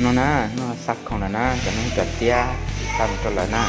No na, no xa khoom lawm na, cov no cov tiab xa mus rau lawv na.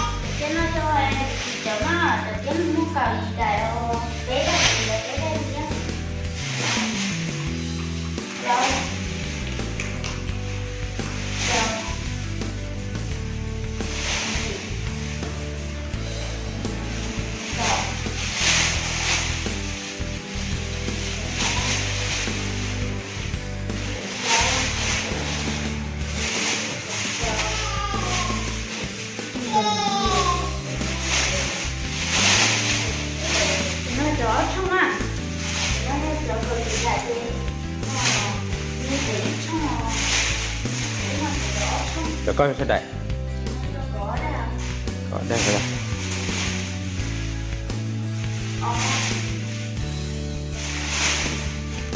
Cov koj sawv daim.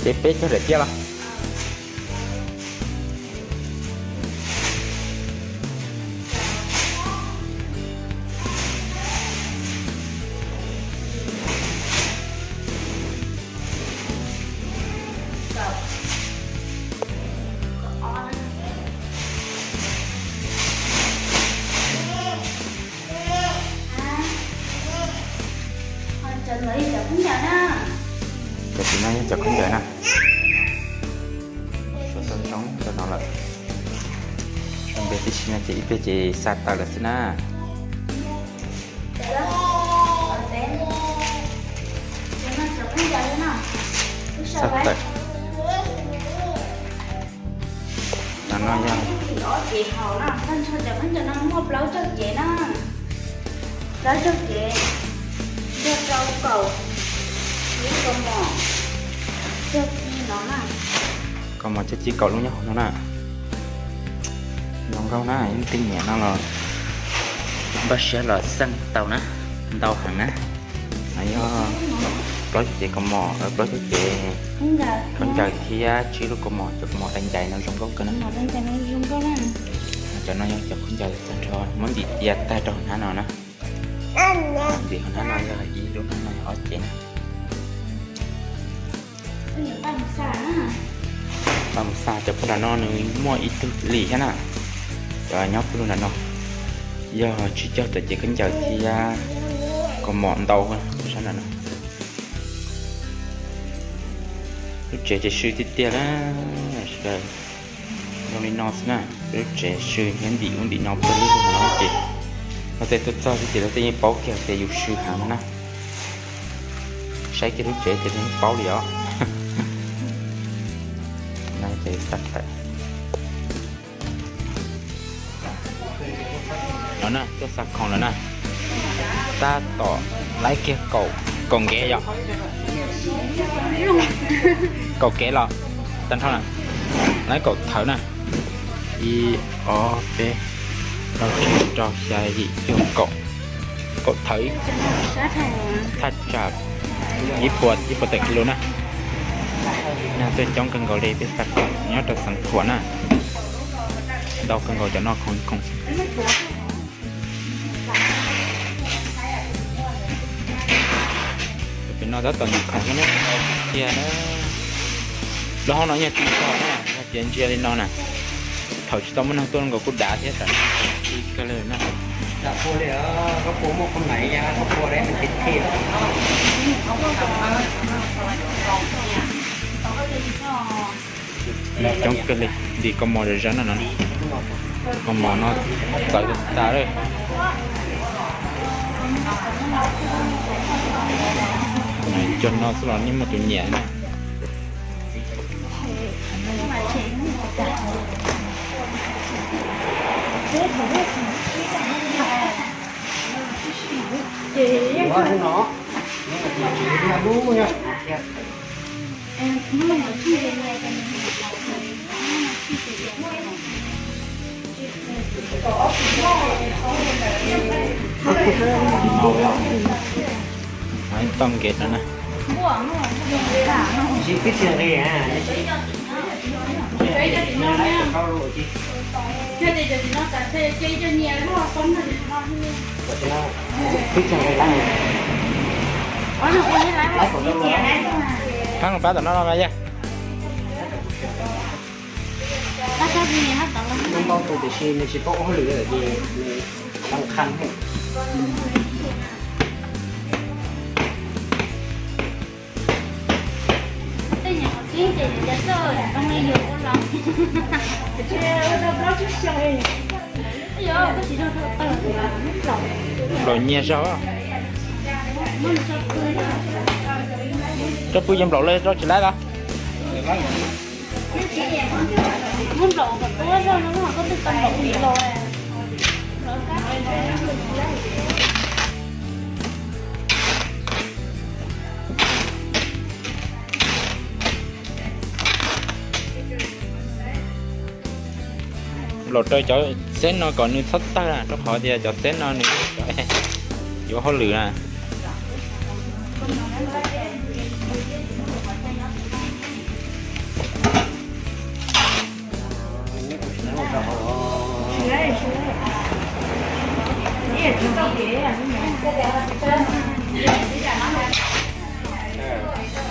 Ces peb cog daim tiab los. Cov tim no yog cov khaub ncaws na. Suav tau zoo rau no lawm. Zoo npe tib si no ces ib pliag ces xa tawm lawm xwb na. Xa tawm. No no yog ob cev haus na, tag nrho cov khaub ncaws no muaj plaub caug cev na. Plaub caug cev, yog rau kaum lub kaus mom cog ci no na. Kaus mom cog ci kaum lub nyob hauv no na. Zoo nkauj na, yeej tej niam no los npaj siab los xeej tau na, ntau heev na. No yog plaub caug cev kaus mom, plaub caug cev khaub ncaws thiab tsib lub kaus mom, cov kaus mom dai ncais no zoo nkauj kawg na. Cov no yog cov khaub ncaws tag nrho muab ntim cia tag rau hauv hnab no na. Ntim hauv hnab no yog ib lub, hnab no yog ob cev na. Pab mus xa cov pug nram no nws muaj ib tug lim thiab na. Cov nyob pug nram no yog tsib caug tawm cev khaub ncaws thiab kaus mom ntau sab nram no. Lub tsev ces sw tiag tiag na, sawv daws. Zoo li no xwb na, peb lub tsev sw thiab ntim ub ntim no pawg lug no ces luag tej tuaj txog xwb ces luag tej yeej paub kiag tias yus sw heev no na. Saib kiag lub tsev ces yeej paub li os. No na, tuaj xa khoom lawm na. Tab tom laib kiag kaum, kaum nkev yom. Kaum kev los tag nrho na. Laib kaum thawv na. Ib, ob, peb, plaub, tsib, rau, xya, yim, cuaj, kaum. Kaum thawv, thaj tsam ib puas, ib puas tawm kis lus na. Nyaj tuaj coob kawg nkaus li peb xa khoom nyob rau Xeev Khuam na. Ntau kawg nkaus cov no khoom khoom. Pem no tab tom ntim khoom thiab na. Tiag na. Lub hoob no yog tsis tau na, yog tias ntsia li no na. Thaum tsis tau muaj neeg tuaj nkaus kuj dav thiab tam sim no kawg li na. Coob kawg li, ntim kaus mom zom zaws no. Kaus mom no txawv tas lawm. Cov no xwb los yeej muaj tus nyiam na. Tau nkev no na. Pab los pab tom no los yog. Ntau tus tiam sis nws tsis paub ua hauj lwm ces nws tau qhia. Nplaum nyias zog. Rau pw yog nplaum lawm rau tsis laib los? Nplaum rau cov xeb no kom nws txhob tawg na, rau qhov tias cov xeb no nws yuav hauj lwm na.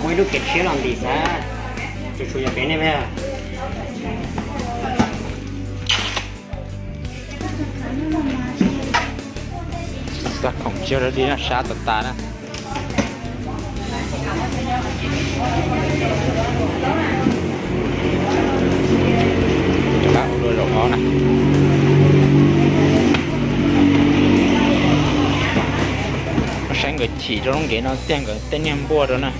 Muaj ib lub kev tshiab los ntim xav, tsuas tshuav yog pem nej mas. Xa khoom tsiab rau dib no sab tas tas na. Rov qab ua dua zaum ob na. Saib nkawd chim rau lub nkev no tiag nkawd tej niag npuaj rau na.